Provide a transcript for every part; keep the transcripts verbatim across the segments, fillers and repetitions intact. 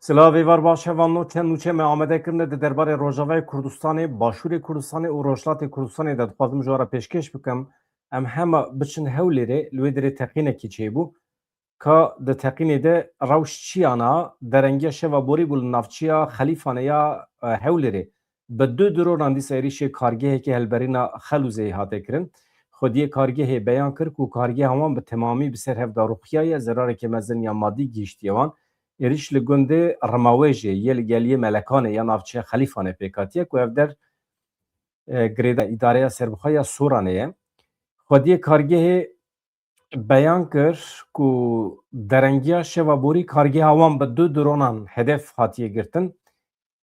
Silavê var baş hevalno, çend nûçe me amade kirine di derbarê Rojavayê Kurdistanê, Başûrê Kurdistanê û Rojhilatê Kurdistanê de dixwazim ji we re pêşkêş bikim. Em hema biçin Hewlêrê, li wê derê teqînekî çêbû. Ka di teqînê de rewş çi ya na, derengiya şeva borî bû li navçeya Xelîfane ya, e, Hewlêrê. Bi du dronan dîsa êrîşê kargeheke hilberîna Xelûzeyê hate kirin. Xwediyê kargehê beyan kir ku kargeha wan bi temamî bi ser hev de rûxiyaye, zerareke mezin ya madî gihîştiye wan. Êrîş li gundê Rimawêjê yê li geliyê Melekanê ya navçeya Xelîfane pêk hatiye ku ev der, e, girêda îdareya serbixwe ya Soranê ye. Xwediyê kargehê beyan kir ku derengiya şeva borî kargeha wan bi du dronan hedef hatiye girtin.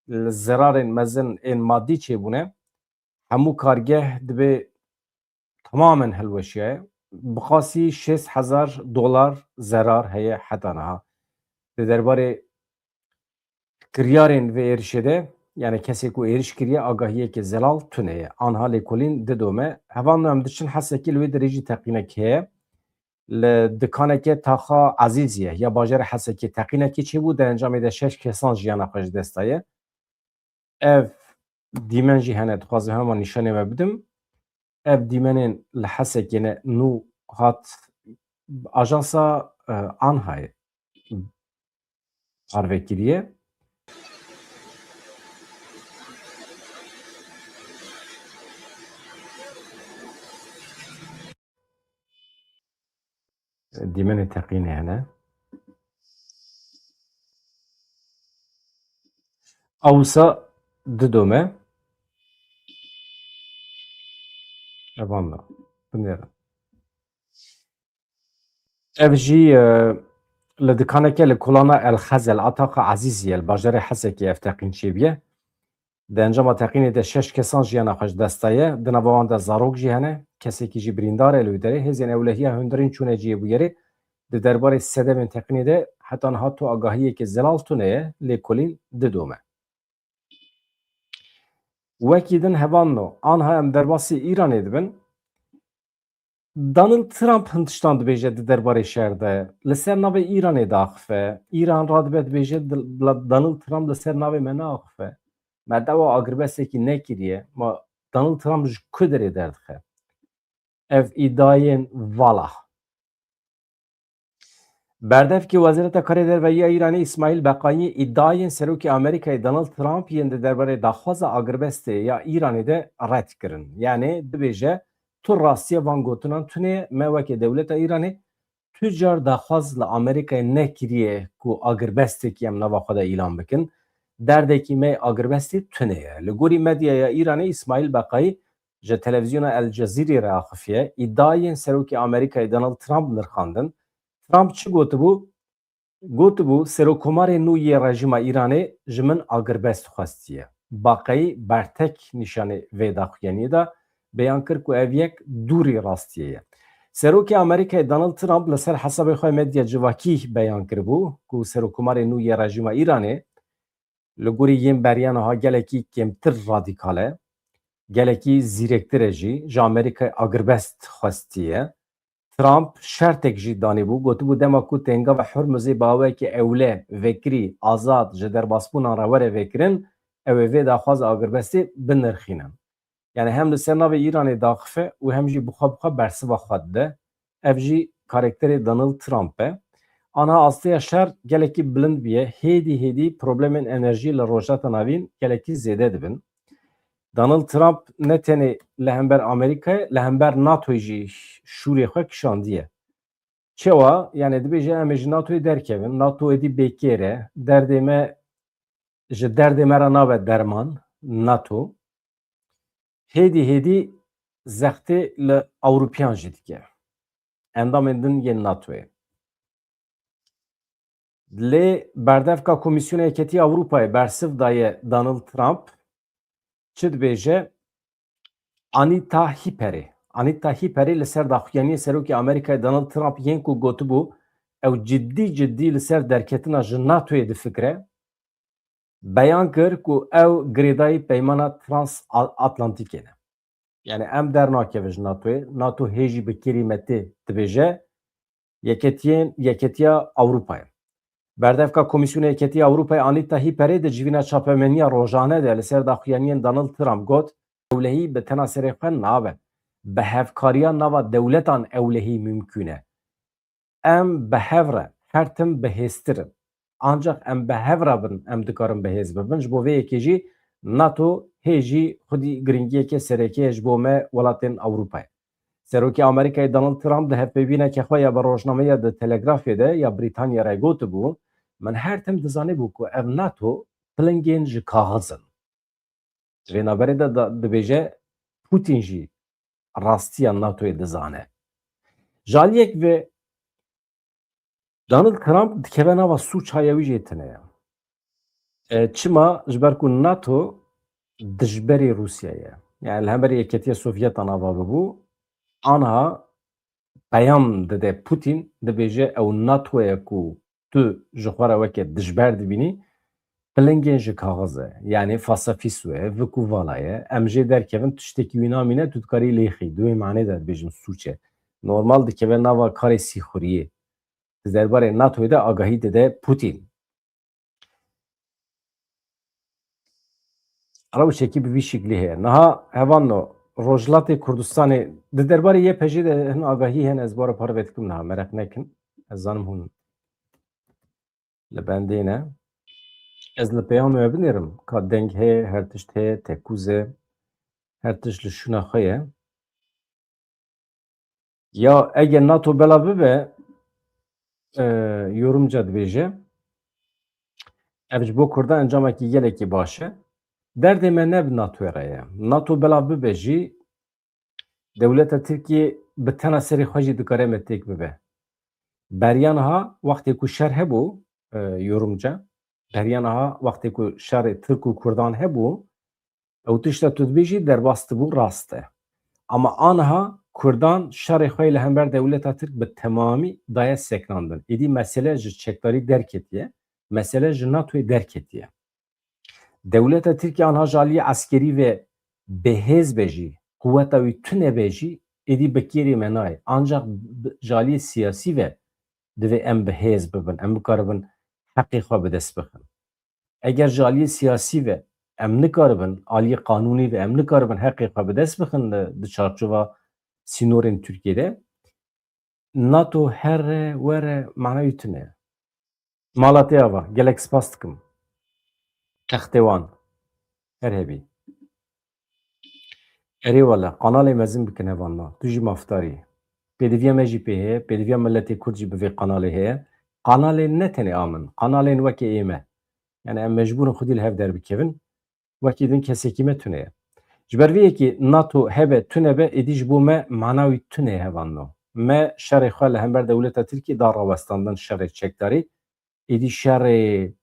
Li zerarên mezin ên madî çêbûne. Hemû kargeh dibê tamamen hilweşiyaye. Bi qasî şêst hezar dolar zerar heye heta niha. Di derbarê kiryarên vê êrişê de, yani kesê ku êriş kiriye, agahiyeke zelal tune ye. Anha lêkolîn didome. Hevalno em diçin Hesekê, li wê derê jî teqînek heye. Li dikaneke Taxa Ezîziye ya bajarê Hesekê teqînekê çêbû, di encamê de şeş kesan jiyana xwe ji dest daye. Ev dîmen jî hene, dixwazim hema nîşanê we bidim. Ev dîmenên li Hesekê ne, nû hat ajansa, e, Anhayê parve kiriye. Dîmenê teqînê hene. Awsa didome. Evan da. Binêrin. Ev jî, e, li dikaneke li kolana El Xezel a Taxa Ezîzî ye, li bajarê Hesekê ev teqîn çêbûye. Di encama teqînê de şeş kesan jiyana xwe ji dest daye. Di nava wan de zarok jî hene. Kesekî jî birîndar e li wê derê. Hêzên ewlehiya hundirîn çûne cihê bûyerê. Di derbarê sedemên teqînê de heta niha tu agahiyeke zelal tune ye, lêkolîn didome. Wekî din hevalno, anha em derbasî Îranê dibin. Donald Trump hin tiştan dibêje di derbarê şer de. Li ser navê Îranê diaxife. Îran radibe dibêje, di-, bila Donald Trump li ser navê me neaxife. Me dawa agirbestekî nekiriye. Ma Donald Trump ji ku derê derdixe? Ev îdayên vala. Berdevkê Wezareta Karê Derve ya Îranê Îsmaîl Beqayî îdayên Serokê Amerîkayê Donald Trump yên di derbarê daxwaza agirbestê ya Îranê de red kirin. Yanê dibêje, tu rastiya van gotinan tune ye, me weke dewleta Îranê tu car daxwaz li Amerîkayê nekiriye ku agirbestekî em nava xwe de îlan bikin. Derdekî me agirbestê tune ye. Li gorî medyaya Îranê Îsmaîl Beqayî ji televîzyona El Cezîrê re axifiye, îdayên Serokê Amerîkayê Donald Trump nirxandin. Trump çi gotibû? Gotibû, Serokkomarê nû yê rejîma Îranê ji min agirbest xwestiye. Baqeyî bertek nîşanê vê daxuyaniyê da, beyan kir ku ev yek dûrî rastiyê ye. Serokê Amerîkayê Donald Trump li ser hesabê xwe medya civakî beyan kiribû ku Serokkomarê nû yê rejîma Îranê li gorî yên beriya niha gelekî kêmtir radîkal e, gelekî zîrektir e jî, ji Amerîkayê agirbest xwestiye. Trump şertek jî danîbû, gotibû, dema ku têngava Hurmuzê bi awayekî ewle, vekirî, azad, ji derbasbûnan re were vêkirin, ew ê vê daxwaza agirbestê binirxînin. Yani hem li ser navê Îranê daxife û hem jî bi xwe bi xwe bersiva xwe dide. Ev jî karakterê Donald Trump e. Anha asteya şer gelekî bilind bûye. Hêdî hêdî problemên enerjî li Rojhilata Navîn gelekî zêde dibin. Donald Trump ne tenê li hember Amerîkayê, li hember NATOyê jî şûrê xwe kişandiye. Çawa? Yani dibêje, em ê ji NATOyê derkevin. NATO êdî bêkêr e. Derdê me, ji derdê me re nabe derman NATO. Hêdî hêdî zextê li Ewropiyan jî dike. Endamên din yên NATOyê. Lê berdevka Komîsyona Yeketiya Ewropayê bersiv daye Donald Trump, çi dibêje? Anita Hiperê. Anita Hiperê li ser daxuyaniyê Serokê Amerîkayê Donald Trump yên ku gotibû, ew ciddî ciddî li ser derketina ji NATOyê difikire, beyan kir ku ew girêdayî peymana transatlantîkê ne. Yani em dernakevin ji NATOyê. NATO hê jî bi kêrî me tê dibêje Yeketiyên, Yeketiya Ewropayê. Berdevka Komîsyona Yeketiya Ewropayê Anita Hiperê di civîna çapemeniya rojane de li ser daxuyaniyên Donald Trump got, ewlehî bi tena serê xwe nabe. Bi hevkariya nava dewletan ewlehî mimkûn e. Em bi hev re her tim bihêztir in. Ancaq em bi hev re bin, em dikarin bihêz bibin. Ji bo vê yekê jî NATO hê jî xwedî giringiyeke sereke ye ji bo me welatên Ewropayê. Serokê Amerîkayê Donald Trump di hevpeyvîneke xwe ya bi rojnameya The Telegraphê de ya Brîtanya re gotibû, min her tim dizanibû ku ev NATO pilingên ji kaxiz in. Di vê navberê de da-, dibêje Putin jî rastiya NATOyê dizane. Ji aliyek ve Donald Trump dikeve nava sûça ya wî jê tune ye. E, çima? Ji ber ku NATO dijberê Rûsyayê ye. Yani li hemberî Yeketiya Sovyetan ava bibû, anha peyam dide Putin, dibêje ew NATO ye ku tu ji xwe re weke dijber dibînî, pilingên ji kaxiz e. Yani fasafîso ye, vik û vala ye. Em jê derkevin, tiştekî wî namîne, tu dikarî lêxî. Di wê manê de dibêjim sûç e. Normal dikeve nava karê sîxuriyê. Di derbarê NATOyê de agahî dide Putin. Rewşekî bi vî şiklî heye. Niha hevalno, Rojhilatê Kurdistanê di derbarê Y P G de hin agahî hene, ez bi we re parve dikim niha, mereq nekin. Ez zanim hûn li bendê ne. Ez li peyamê we binêrim, ka deng heye, her tişt heye, tekûz e, her tişt li şûna xwe ye. Ya eger NATO belav bibe, e, yorumca dibêje, ev ji bo Kurdan encamekî gelekî baş e. Derdê me ne bi NATOyê re ye. NATO belav bibe jî, dewleta Tirkiyê bi tena serê xwe jî dikare me têk bibe. Beriya niha wextê ku şer hebû, e, yorumca, beriya niha wextê ku şerê Tirk û Kurdan hebû, ew tişta tu dibêjî derbas dibû, rast e. Ama aniha Kurdan şerê xwe li hember dewleta Tirk bi temamî daye sekinandin. Êdî mesele ji çekdarî derketiye, mesele ji NATOyê derketiye. Dewleta Tirkiye aniha ji aliyê eskerî ve bihêz be jî, quweta wî tune be jî, êdî bi kêrê me nayê. Ancaq bi, ji aliyê siyasî ve divê em bihêz bibin, em bikaribin heqê xwe bi dest bixin. Eger ji aliyê siyasî ve em nikaribin, aliyê qanûnî ve em nikaribin heqê xwe bi dest bixin di, di çarçova sînorên Tirkiyê de, NATO here were mana wî tune ye. Mala te ava, gelek spas dikim. Textê wan. Her hebî. Erê wele, qanalê mezin bikin hevalna. Tu jî mafdar î. Pêdiviya me jî pê heye, pêdiviya miletê Kurd jî bi vê qanalê heye. Qanalê ne tenê a min, qanalên weke ê me. Yani em mecbûr in xwedî li hev derbikevin. Wekî din kesekî me tune ye. Ji ber vê yekê NATO hebe, tune be, êdî ji bo me mana wî tune ye hevalno. Me şerê xwe li hember dewleta Tirkiyê da rawestandin, şerê çekdarî. Êdî şerê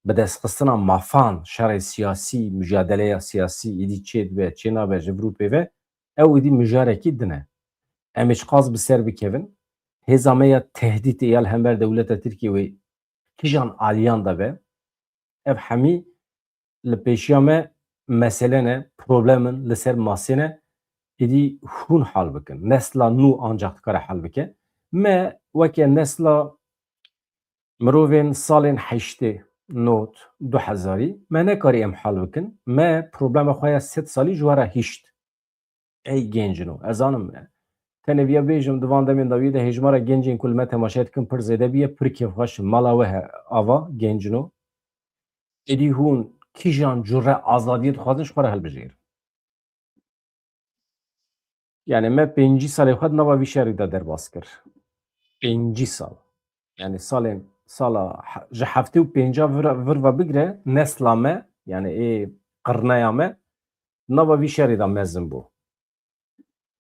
bidestxistina mafan, şerê siyasî, mujadeleya siyasî, êdî çê dibe, çê nabe, ji vir û pê ve, ew êdî mijarekî din e. Em ê çiqas bi ser bikevin, hêza me ya tehdîtê ya li hember dewleta Tirkiyê wê kijan aliyan de be, ev hemî li pêşiya me mesele ne, problem in, li ser masê ne, êdî hûn hal bikin. Nesla nû ancaq dikare hal bike. Me weke nesla mirovên salên heştê, nod, du hezarî, me nekarî em hal bikin. Me problema xwe ya sed salî ji we re hişt. Ey gencino, ez zanim, tenê viya bêjim, di van demên dawiyê de hêjmara gencên ku li me temaşe dikin pir zêde bûye, pir kêfxweş in. Mala we he, ava gencino. Êdî hûn kîjan cure azadiyê dixwazin, ji xwe re hilbijêrin. Yani me pêncî salê xwe di nava vî şerî de derbas kir. Pêncî sal. Yani salên, sala he-, ji heftê û pênca vir, vir ve bigire, nesla me, yani ê qirneya me, nava vî şerî de mezin bû.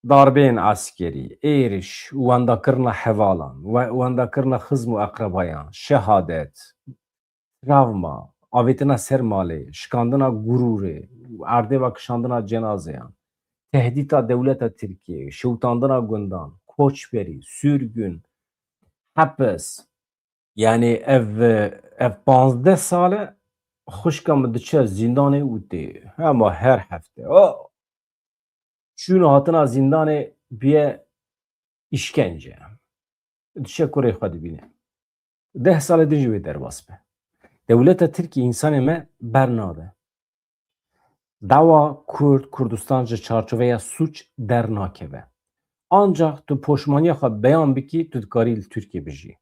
Darbeyên eskerî, êriş, wendakirina hevalan, we-, wendakirina xizm û eqrebayan, şehadet, travma, avêtina ser malê, şikandina gurûrê, erdê ve kişandina cenazeyan, tehdîta dewleta Tirkiyê, şewitandina gundan, koçberî, sürgün, hepis. Yani ev, ev panzdeh sal e xwişka min diçe zîndanê û tê. Hema her hefte. O, çûna hatina zîndanê bûye îşkence. Dişe kurê xwe dibîne. deh salê din jî wê derbas be. Dewleta Tirkiyê însanê me bernade. Dawa Kurd, Kurdistan ji çarçoveya sûc dernakeve. Ancax tu poşmaniya xwe beyan bikî, tu dikarî li Tirkiyê bijî.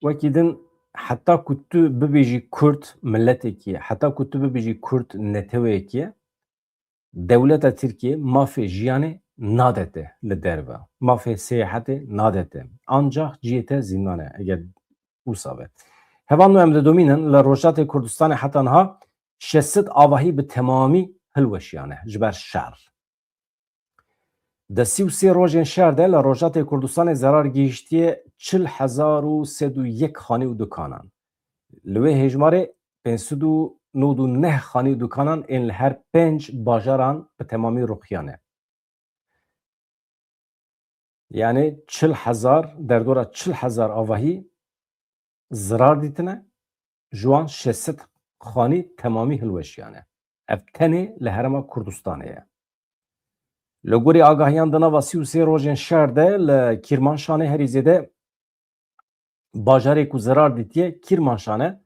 Wekî din, heta ku tu bibêjî Kurd miletekî ye, heta ku tu bibêjî Kurd neteweyekî ye, dewleta Tirkiyê mafê jiyanê nade te li derve, mafê seyahetê nade te. Ancax cihê te zîndan e, eger wisa be. Hevalno, em didomînin, li Rojhatê Kurdistanê heta niha şeş sed avahî bi temamî hilweşiyane ji ber şer. Di sî û sê rojên şer de li Rojhatê Kurdistanê zerar gihîştiye çil hezar û sed û yek xanî û dikanan. Li wê hêjmarê pênc sed û nod û neh xanî û dikanan ên li her pênc bajaran bi temamî ruxiyane. Yani çil hezar, derdora çil hezar avahî zirar dîtine, ji wan şeş sed xanî temamî hilweşiyane. Ev tenê li Herêma Kurdistanê ye. Li gorî agahiyan di nava sî û sê rojên şer de li Kîrmanşanê herî zêde bajarê ku zirar dîtiye Kîrmanşan e.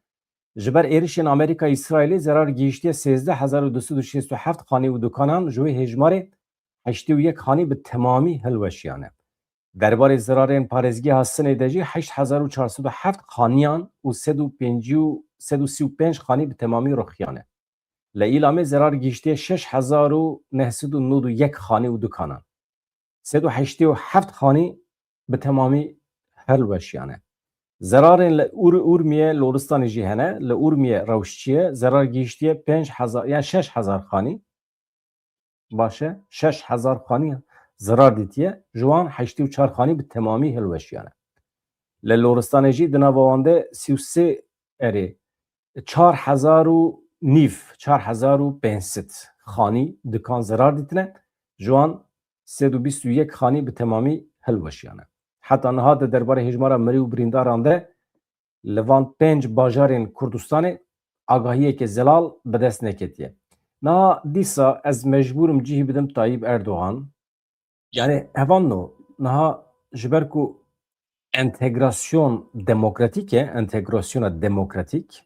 Ji ber êrişên Amerîka Îsraîlê zerar gihîştiye sêzdeh hezar û du sed û şêst û heft xanî û dikanan, ji wê hêjmarê heştê û yek xanî bi temamî hilweşiyane. Derbarê zirarên parêzgeha Sinê de jî heşt hezar û çar sed û heft xaniyan û sed û pêncî û sed û sî û pênc xanî bi temamî ruxiyane. Li Îlamê zerar gihîştiye şeş hezar û neh sed û nod û yek xanî û dikanan. Sed û heştê û heft xanî bi temamî hilweşiyane. Zerarên li Ur-, Urmiye, Loristanê jî hene. Li Urmiye rewşçiye, zerar gihîştiye pênc hezar, yani şeş hezar xanî. Baş e, şeş hezar xanî zirar dîtiye. Ji wan heştê û çar xanî bi temamî hilweşiyane. Li Loristanê jî di nava wan de sî û sê, erê, çar hezar û nîv, çar hezar û pênc sed xanî, dikan zirar dîtine. Ji wan sed û bîst û yek xanî bi temamî hilweşiyane. Heta niha di derbarê hêjmara mirî û birîndaran de li van pênc bajarên Kurdistanê agahiyeke zelal bi dest neketiye. Niha dîsa ez mecbûr im cihî bidim Tayyip Erdogan. Yani hevalno, niha ji ber ku entegrasyon demokratîk e, entegrasyona demokratîk,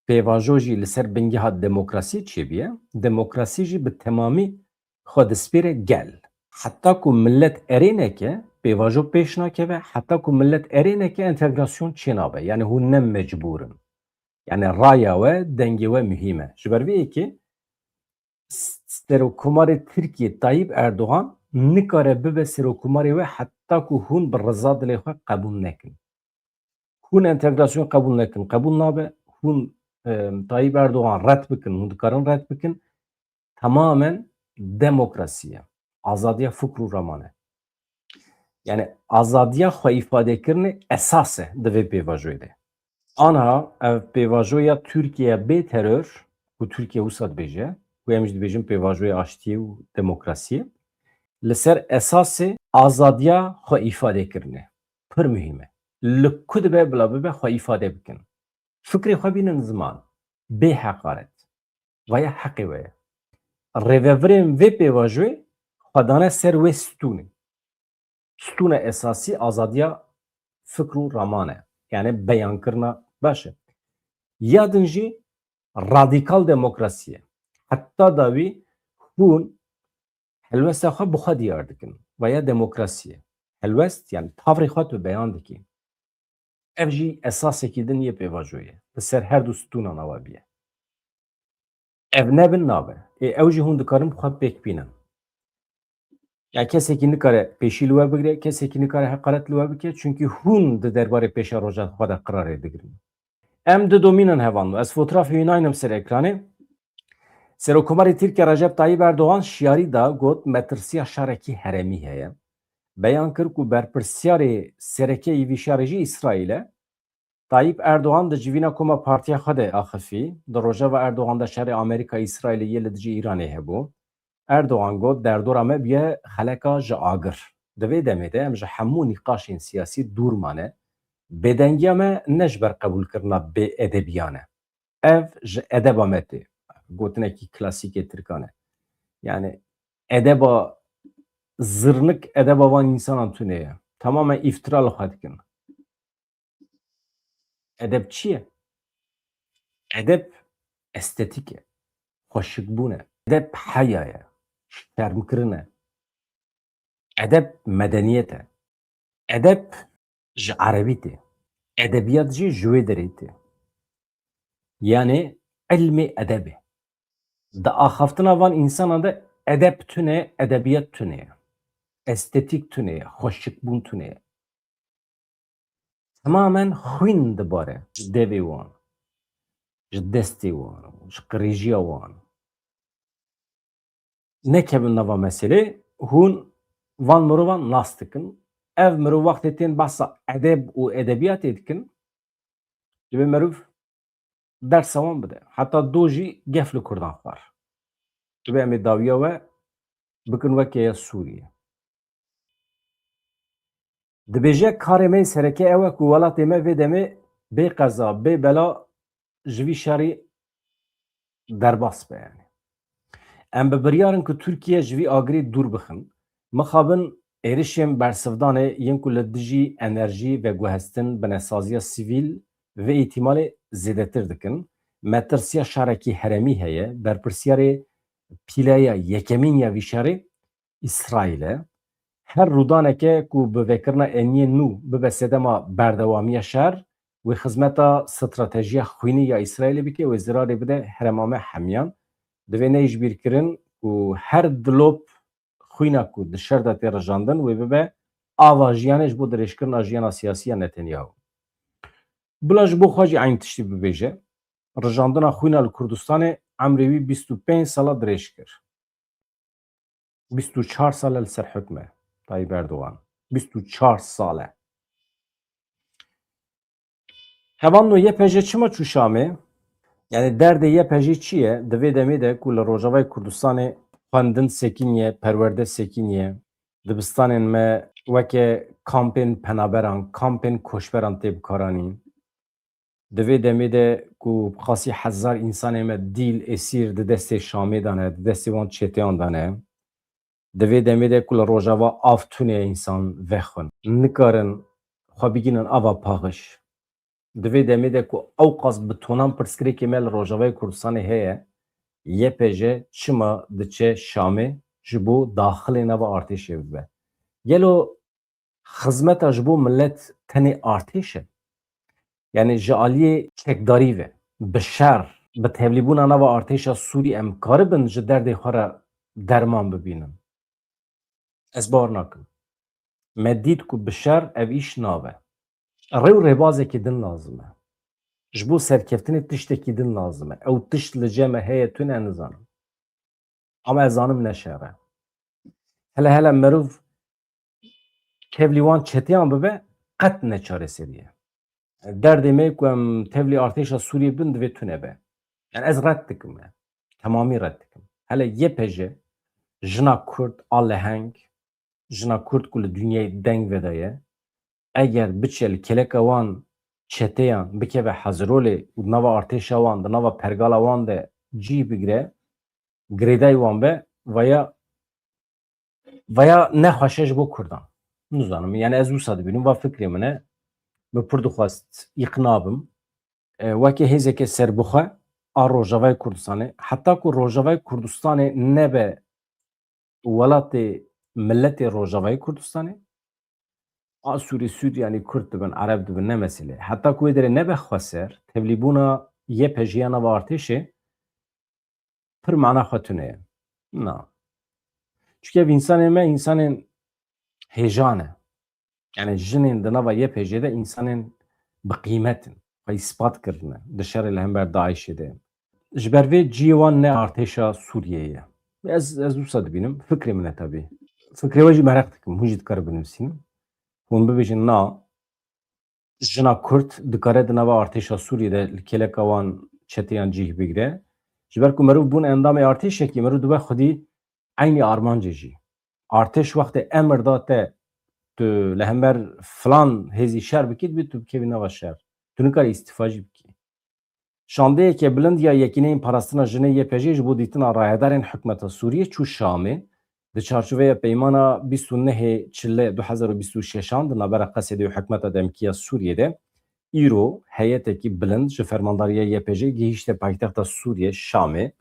pêvajo jî li ser bingeha demokrasiyê çêbûye, demokrasî jî bi temamî xwe dispêre gel. Heta ku millet erê neke, pêvajo pêş nakeve, heta ku millet erê neke, entegrasyon çênabe. Yani hûn ne mecbûr in. Yani raya we, dengê we muhîm e. Ji ber vê yekê s-, Serokkomarê Tirkiyê Tayyip Erdogan nikare bibe Serokkomarê we heta ku hûn bi riza dilê xwe qebûl nekin. Hûn entegrasyon qebûl nekin, qebûl nabe. Hûn, e, Tayyip Erdogan red bikin, hûn dikarin red bikin. Tamamen demokrasî ye. Azadiya fikr û raman e. Yani azadiya xwe îfadekirinê esas e di vê pêvajoyê de. Anha ev pêvajoya Tirkiye bê teror, ku Tirkiye wisa dibêje, ku em jî dibêjin pêvajoya aştiyê û demokrasiyê, li ser esasê azadiya xwe îfadekirinê pir muhîm e. Li ku dibe bila bibe xwe îfade bikin. Fikrê xwe bînin ziman, bê heqaret. Vaya heqê we ye. Rêvevirên vê pêvajoyê xwe dane ser wê stûnê. Stûna esasî azadiya fikr û raman e. Yani beyankirina baş e. Ya din jî radîkal demokrasî ye. Heta dawî hûn helwesta xwe bi xwe diyar dikin. Vaya demokrasî ye. Helwest, yani tavrê xwe tu beyan dikî. Ev jî esasekî din yê pêvajoyê. Li ser her du stûnan awa bûye. Ev nebin nabe. Ê ew jî hûn dikarin bi xwe pêk bînin. Ya kesekî nikare pêşî li we bigire, kesekî nikare heqaret li we bike, çunkî hûn di derbarê pêşeroja xwe de qirarê digirin. Em didomînin hevalno. Ez fotoğrafê wî naynim ser ekranê. Serokkomarê Tirkiye Recep Tayyip Erdogan şiyarî da, got, metirsiya şerekî herêmî heye. Beyan kir ku berpirsiyarê sereke yî vî şerê jî Îsraîl e. Tayyip Erdogan di civîna koma partiya xwe de axifî. Di rojeva Erdogan de şerê Amerîka-Îsraîlê yê li dijî Îranê hebû. Erdogan got, derdora me bûye xeleka ji agir. Di vê demê de em ji hemû nîqaşên siyasî dûr mane. Bêdengiya me ne ji ber qebûlkirina bêedebiyan e. Ev ji edeba me tê. Gotinekî klasîkê tirkan e. Yani edeba zirnik, edeba van însanan tune ye. Tamamen îftira li xwe dikin. Edeb çi ye? Edeb estetîk e, xweşikbûn e. Edeb heya ye, şermkirin e. Edeb medeniyet e. Edeb ji erebî tê. Edebiyat jî ji wê derê tê. Yanê ilmê edebê. Di axaftina van însanan de edeb tune, edebiyat tune ye. Estetîk tune ye, xweşikbûn tune ye. Temamen xwîn dibare ji devê wan, ji destê wan, ji qirêjiya wan. Nekevin nava meselê, hûn van mirovan nas dikin. Ev mirov wextê tên behsa edeb û edebiyatê dikin, divê meriv dersa wan bide. Heta do jî gef li kurdan xwar. Divê em ê dawiya we bikin weke ya Sûriyê. Dibêje karê me yê sereke ew e ku welatê me vê demê bê qeza, bê bela ji vî şerî derbas be. Yani. Em bi biryar in ku Tirkiye ji vî agirê dûr bixin. Mixabin êrişên bersivdanê yên ku li dijî enerjî, veguhestin, binesaziya sivîl vê îhtimalê zêdetir dikin. Metirsiya şerekî herêmî heye. Berpirsiyarê pîleya yekemîn ya vî şerê Îsraîl e. Her rûdaneke ku bi vekirina eniyên nû bibe sedema berdewamiya şer, wê xizmeta stratejiya xwînî ya Îsraîlê bike, wê zirarê bide herêma me hemiyan. Divê neyê ji bîr kirin ku her dilop xwîna ku di şer de tê rijandin, wê bibe ava jiyanê ji bo dirêjkirina jiyana siyasî ya Netanyahu. Bila ji bo xwe jî eyn tiştî bibêje, rijandina xwîna li Kurdistanê emrê wî bîst û pênc sala dirêj kir. Bîst û çar sal e li ser hukm e Tayyip Erdogan. Bîst û çar sal e. Hevalno, Y P J çima çû Şamê? Yani derdê Y P J çi ye? Di vê demê de ku li Rojavayê Kurdistanê xwendin sekiniye, perwerde sekiniye, dibistanên me weke kampên penaberan, kampên koçberan tê bikaranîn. Di vê demê de ku qasî hezar însanê me dîl, esîr di destê Şamê de ne, di destê wan çeteyan de ne. Di vê demê de ku li Rojava av tune însan vexwin. Nikarin xwe bigînin ava paxiş. Di vê demê de ku ewqas bi tonan pirsgirêkê me li Rojavayê Kurdistanê heye, Y P J çima diçe Şamê ji bo daxilê nava artêşê bibe? Gelo xizmeta ji bo milet tenê artêş e? Yani ji aliyê çekdarî ve, bi şer, bi tevlîbûna nava artêşa Sûrî em karibin ji derdê xwe re derman bibînin? Ez bawer nakim. Me dît ku bi şer ev îş nabe. Rê û rêbazekî din lazim e. Ji bo serkeftinê tiştekî din lazim e. Ew tişt li cem me heye tune, nizanim. Ama ez zanim ne şer e. Hele hele meriv kevlî wan çeteyan bibe, qet ne çareserî ye. Derdê me ku em tevlî artêşa Sûriyê bin divê tune be. Yani ez red dikim me. Temamî red dikim. Hele Y P J, jina Kurd a leheng, jina Kurd ku li dinyayê deng vedaye, eger biçe li keleka wan çeteyan bikeve Hezirolê û di nava artêşa wan, di nava pergala wan de cîh bigire, girêdayî wan be, vaya, vaya nexweş e ji bo Kurdan. Nizanim, yani ez wisa dibînim, va fikrê min e. Min pir dixwest îqna bim. E, weke hêzeke serbixwe a Rojavayê Kurdistanê, heta ku Rojavayê Kurdistanê nebe welatê miletê Rojavayê Kurdistanê, a Sûrî, Sûrî, yanî Kurd dibin, Ereb dibin, ne mesele. Heta ku wê derê nebe xweser, tevlîbûna Y P J ya nava artêşê pir mana xwe tune ye. Na. Çunke ev însanên me, însanên hêja ne. Yani jinên di nava Y P J de însanên bi qîmet in. Xwe îspat kirine di şerê li hember DAIŞê de. Ji ber vê cihê wan ne artêşa Sûriyeyê ye. Ez, ez wisa dibînim. Fikrê min e tabî. Fikrê we jî meraq dikim. Hûn jî dikare binivîsînin. Hûn bibêjin na, jina Kurd dikare di nava artêşa Sûriyê de li kêleka wan çeteyan cih bigire. Ji ber ku meriv bûn endamê artêşekî, meriv dibe xwedî eynî armancê jî. Artêş wextê emir da te tu li hember filan hêzî şer bikî, dibê tu bikevî nava şer. Tu nikarî îstîfa jî bikî. Şandeyeke bilind ya Yekîneyên Parastina Jinê Y P J ji bo dîtina rayedarên hikûmeta Sûriyê çû Şamê. Di çarçoveya peymana bîst û nehê Çilê du hezar û bîst û şeşan di navbera Qesedê û hikûmeta demkî ya Sûriyê de Îro heyetekî bilind ji fermandariya Y P G gihîşte paytexta Sûriyê, Şamê.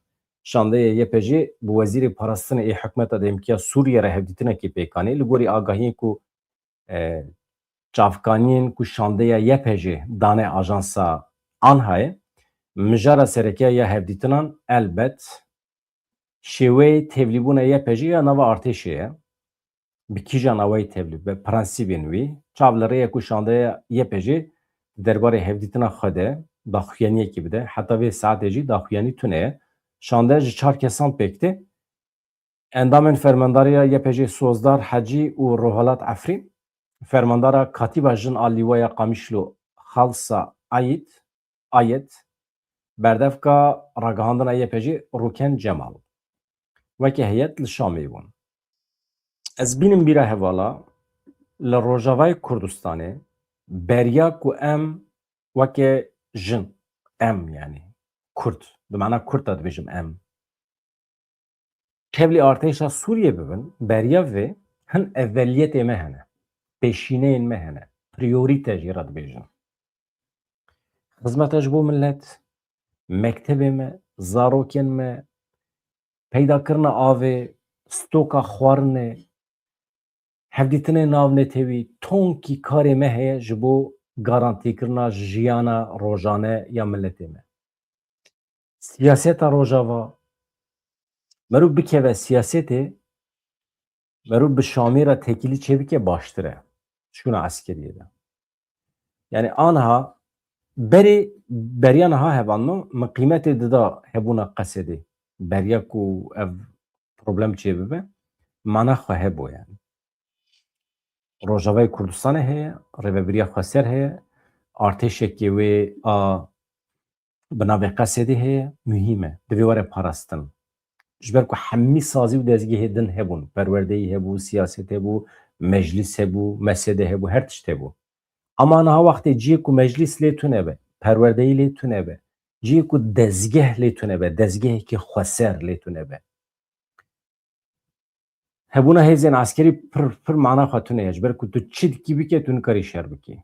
Şandeya Y P G bi wezîrê parastinê ê hikûmeta demkî ya Sûriyê re hevdîtinekê pêk anî. Li gorî agahiyên ku, e, çavkaniyên ku şandeya Y P G dane ajansa ANHA'yê, mijara sereke ya hevdîtinan elbet şêweyê tevlîbûna Y P G ya nava artêşê ye. Bi kîjan awayî tevlî be, prensîbên wî, çav li rê ye ku şandeya Y P G di derbarê hevdîtina xwe de daxuyaniyekî bide. Heta vê saetê jî daxuyanî tune ye. Şande ji çar kesan pêk tê. Endamên fermandariya Y P G Sozdar Hecî û Rohalat Efrîn, fermandara Katîba Jin a Lîwaya Qamişlo Xalsa Ayît, Ayet, berdevka ragihandina Y P G Rûken Cemal weke heyet li Şamê bûn. Ez bînim bîra hevala, li Rojavayê Kurdistanê beriya ku em weke jin, em, yanî Kurd, bi mana Kurd de dibêjim em, tevlî artêşa Sûriyê bibin, beriya vê hin eveliyetê me hene, pêşîneyên me hene, priyorîte jê re dibêjin. Xizmeta ji bo milet, mektebê me, zarokên me, peydakirina avê, stoka xwarinê, hevdîtinê navnetewî, tonkî karê me heye ji bo garantîkirina jiyana rojane ya miletê me. Siyaseta Rojava, merû bikeve siyasetê, merû bi Şamê re tekîlî çêbike baştir e. Şûna eskeriyê de. Yanî aniha berê, beriya niha hevalno, min qîmetê dida hebûna Qesedê. Beriya ku ev problem çêbibe, mana xwe hebû yanî. Rojavayê Kurdistanê heye, Rêvebiriya Xweser heye, artêşekê wê a bi navê Qesedê heye, muhîm e. Divê were parastin. Ji ber ku hemî sazî û dezgehê din hebûn, perwerdeyî hebû, siyaset hebû, meclîs hebû, mesede hebû, her tişt hebû. Ama niha wextê cihê ku meclîs lê tune be, perwerdeyî lê tune be, cihê ku dezgeh lê tune be, dezgehekî xweser lê tune be, hebûna hêzên eskerî pir, pir mana xwe tune ye. Ji ber ku tu çi dikî bike, tu nikarî şer bikî.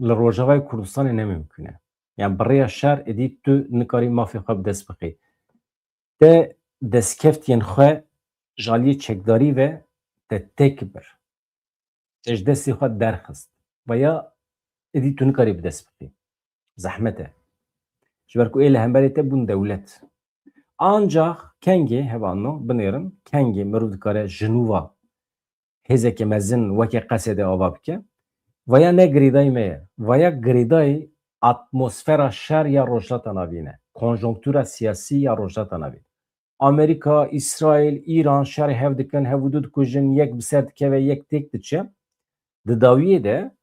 Li Rojavayê Kurdistanê ne mimkûn e. Yani bi rêya şer êdî tu nikarî mafê xwe bi dest bixî. Te destkeftiyên xwe ji aliyê çekdarî ve te têk bir. Te ji destê xwe derxist. Veya êdî tu nikarî bi dest bixî. Zehmet e. Ji ber ku ê li hemberê te bûn dewlet. Ancax kengê, hevalno, binêrin, kengê mirov dikare ji nû ve hêzeke mezin weke Qesedê ava bike. Veya ne girêdayî me ye. Veya girêdayî atmosfera şer ya Rojhilata Navîn e. Konjonktûra siyasî ya Rojhilata Navîn. Amerîka, Îsraîl, Îran şerê hev dikin, hev û du dikujin, yek bi ser dikeve, yek têk diçe. Di dawiyê de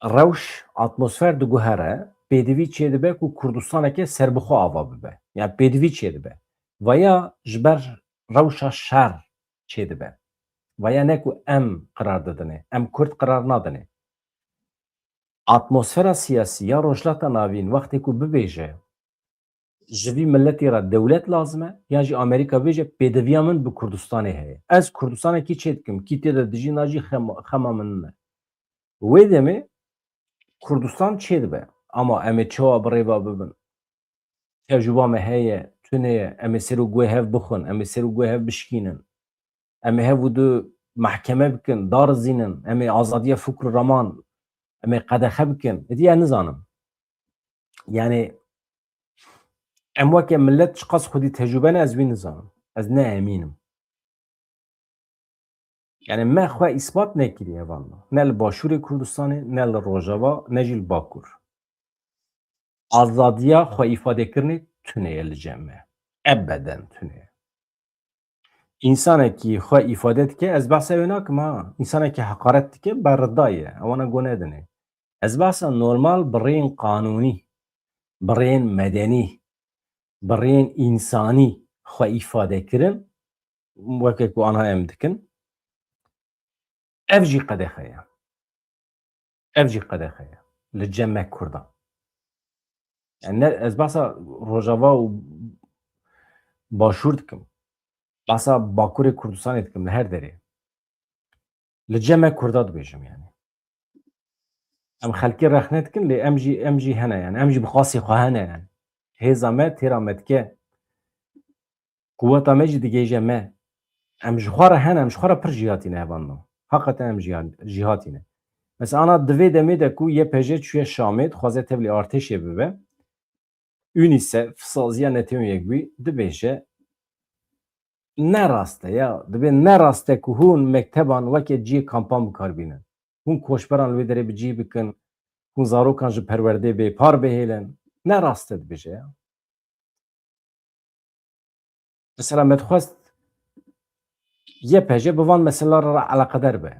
rewş, atmosfer diguhere, pêdivî çêdibe ku Kurdistaneke serbixwe ava bibe. Yani pêdivî çêdibe. Veya ji ber rewşa şer çêdibe. Veya ne ku em qirar didinê, em Kurd qirar nadinê. Atmosfera siyasî ya Rojhilata Navîn wextê ku bibêje, ji vî miletî re dewlet lazim e, yan jî Amerîka bêje, pêdiviya min bi Kurdistanê heye. Ez Kurdistanekî çêdikim, kî tê de dijî najî xem-, xema min nîne. Wê demê Kurdistan çêdibe. Ama em ê çawa bi rê ve bibin? Tecrûba me heye, tune ye, em ê ser û guhê hev bixwin, em ê ser û guhê hev bişkînin. Em ê hev û du mehkeme bikin, darizînin, em ê azadiya fikr û raman, em ê qedexe bikin. Êdî ez nizanim. Yani em weke milet çiqas xwedî tecrûbe ne, ez wî nizanim. Ez ne emîn im. Yani me xwe îspat nekiriye hevalno. Ne li Başûrê Kurdistanê, ne li Rojava, ne jî li Bakur. Azadiya xwe îfadekirinê tune ye li cem me. Ebeden tune ye. Însanekî xwe îfade dike, ez behsa wê nakim ha. Însanekî heqaret dike, berridayî ye. Ewana go nedinê. Ez behsa normal bi rêyên qanûnî, bi rêyên medenî, bi rêyên însanî xwe îfade kirin, weke ku anha em dikin, ev jî qedexe ye. Ev jî qedexe ye. Li cem me Kurdan. Yani ne, ez behsa Rojava û Başûr dikim. Behsa Bakurê Kurdistanê dikim, li her derê. Li cem me Kurda dibêjim yani. Em xelkê rexne dikin, lê em jî, em jî hene yani. Em jî bi qasî xwe hene yani. Hêza me têra me dike. Quweta me jî digihêje me. Em ji xwe re hene, em ji xwe re pir jîhatî ne hevalno. Heqeten em jîha-, jîhatî ne. Mesela ana di vê demê de ku Y P J çûye Şamê, dixwaze tevlî artêşê bibe. UNICEF, Saziya Netewên Yekbûyî dibêje, ne rast e ya, dibê ne rast e ku hûn mekteban weke cihê kampan bi kar bînin. Hûn koçberan li wê derê bi cih bikin, hûn zarokan ji perwerdeyê bêpar bihêlin. Ne rast e dibêje ya. Mesela me dixwest Y P J bi van meselan re eleqedar be.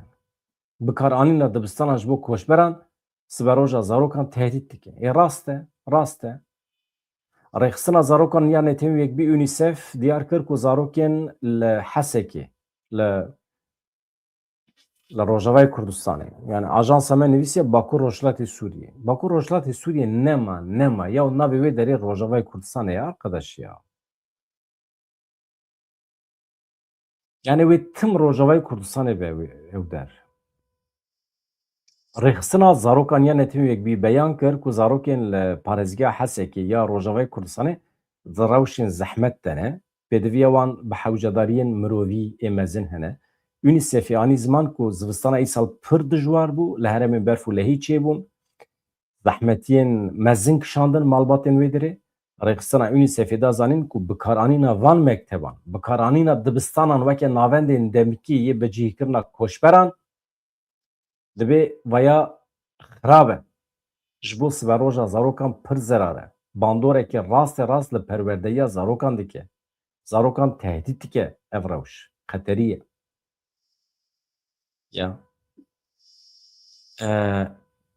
Bikaranîna dibistanan ji bo koçberan siberoja zarokan tehdît dike. Ê rast e, rast e. Rêxistina zarokan ya Netewên Yekbûyî UNICEF diyar kir ku zarokên li Hesekê, li, li Rojavayê Kurdistanê, yani ajansa me nivîsiye Bakur Rojhilatê Sûriyê. Bakur Rojhilatê Sûriyê nema, nema. Ya navê wê derê Rojavayê Kurdistanê ya, arkadaş ya. Yani wê tim Rojavayê Kurdistanê be wê, ew der. Rêxistina zarokan ya Netewên Yekbûyî beyan kir ku zarokên li parêzgeha Hesekê ya Rojavayê Kurdistanê di rewşên zehmet de ne. Pêdiviya wan bi hewcedariyên mirovî ê mezin hene. UNICEFê anî ziman ku zivistana îsal pir dijwar bû, li herêmên berf û lehî çêbûn. Zehmetiyên mezin kişandin malbatên wê derê. Rêxistina UNICEFê da zanîn ku bikaranîna van mekteban, bikaranîna dibistanan weke navendên demikî yê bicihkirina koçberan, dibê vaya xirab e. Ji bo siberoja zarokan pir zerar e. Bandoreke raste rast li perwerdeyiya zarokan dike. Zarokan tehdît dike ev rewş. Xeterî ye. Ya. E,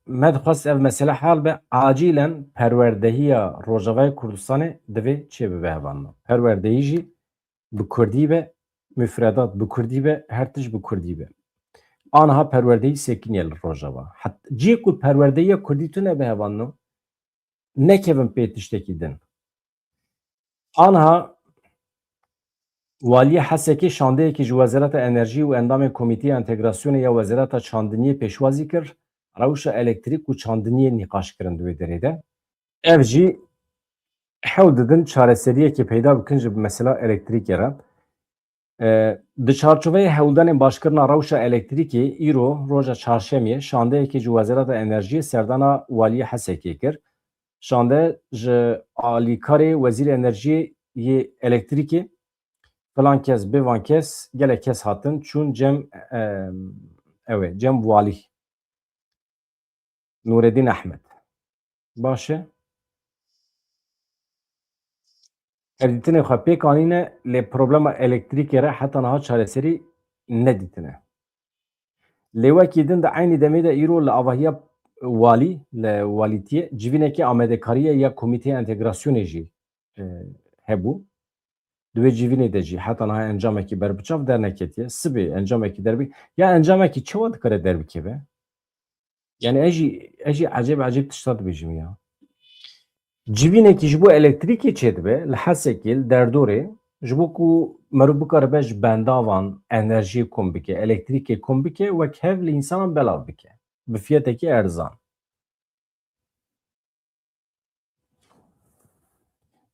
me dixwest ev mesele hal be, acilen perwerdehiya Rojavayê Kurdistanê divê çêbibe hevalno. Perwerdehî jî bi kurdî be, mufredat bi kurdî be, her tişt bi kurdî be. Aniha perwerdehî sekiniye li Rojava. Het-, cihê ku perwerdehiya kurdî tune be hevalno, nekevin pê tiştekî din. Aniha Waliyê Hesekê şandeyekî ji Wezareta Enerjî û endamên Komîteya Entegrasyonê ya Wezareta Çandiniyê pêşwazî kir, rewşa elektrîk û çandiniyê nîqaş kirin di wê derê de. Ev jî hewl didin çareseriyekê peyda bikin ji mesela elektrîkê re. E, di çarçoveyê hewldanên başkirina rewşa elektrîkê, îro roja çarşemiyê şandeyekê ji Wezareta Enerjiyê serdana Waliyê Hesekê kir. Şande ji alîkarê Wezîrê Enerjiyê yê Elektrîkê, filan kes, bêvan kes, gelek kes hatin, çûn cem, e, ew ê, cem walî. Nûreddîn Ehmed. Baş e. Hevdîtinê xwe pêk anîne, lê problema elektrîkê re heta niha çareserî nedîtine. Lê wekî din di eynî demê de îro li avahiya walî, li walîtiyê civînekê amadekariye ya Komîteya Entegrasyonê jî, e, hebû. Di wê civînê de jî heta niha encamekî berbiçav derneketiye. Sibê encamekî derbi-, ya encamekî çawa dikare derbikeve? Yani ez jî, ez jî ecêb ecêb tişta dibêjim ya. Civînekî ji bo elektrîkê çêdibe, li Hesekê, li derdorê, ji bo ku meriv bikaribe ji bendavan enerjiyê kom bike, elektrîkê kom bike, wek hev li însanan belav bike. Bi fiyetekî erzan.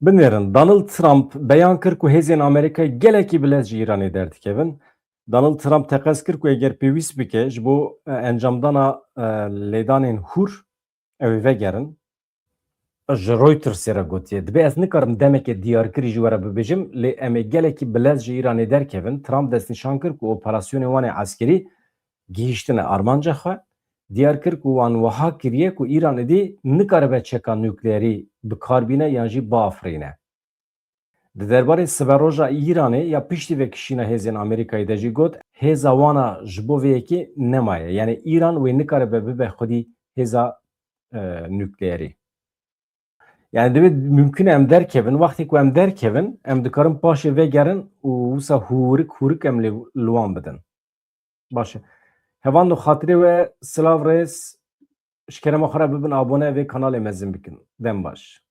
Binêrin, Donald Trump beyan kir ku hêzên Amerîkayê gelekî bi lez ji Îranê derdikevin. Donald Trump teqez kir ku eger pêwîst bike ji bo, e, encamdana, e, lêdanên hûr, ew ê vegerin. Ji Reutersê re gotiye, dibê ez nikarim demeke diyarkirî ji we re bibêjim, lê em ê gelekî bi lez ji Îranê derkevin. Trump destnîşan kir ku operasyonên wan ê eskerî gihîştine armanca xwe. Diyar kir ku wan wiha kiriye ku Îran êdî nikaribe çeka nukleerî bi kar bîne yan jî biafirîne. Di derbarê siberoja Îranê ya piştî vekişîna hêzên Amerîkayê de jî got, hêza wan a ji bo vê yekê nemaye. Yani Îran wê nikaribe bibe xwedî hêza, e, nukleerî. Yani divê mumkin e em derkevin. Wextê ku em derkevin, em dikarin paşê vegerin û wisa hûrik hûrik em lê, li wan bidin. Baş e. Hevalno, xatirê we, silav, rêz, ji kerema xwe re bibin abone, vê kanalê mezin bikin. Dem baş.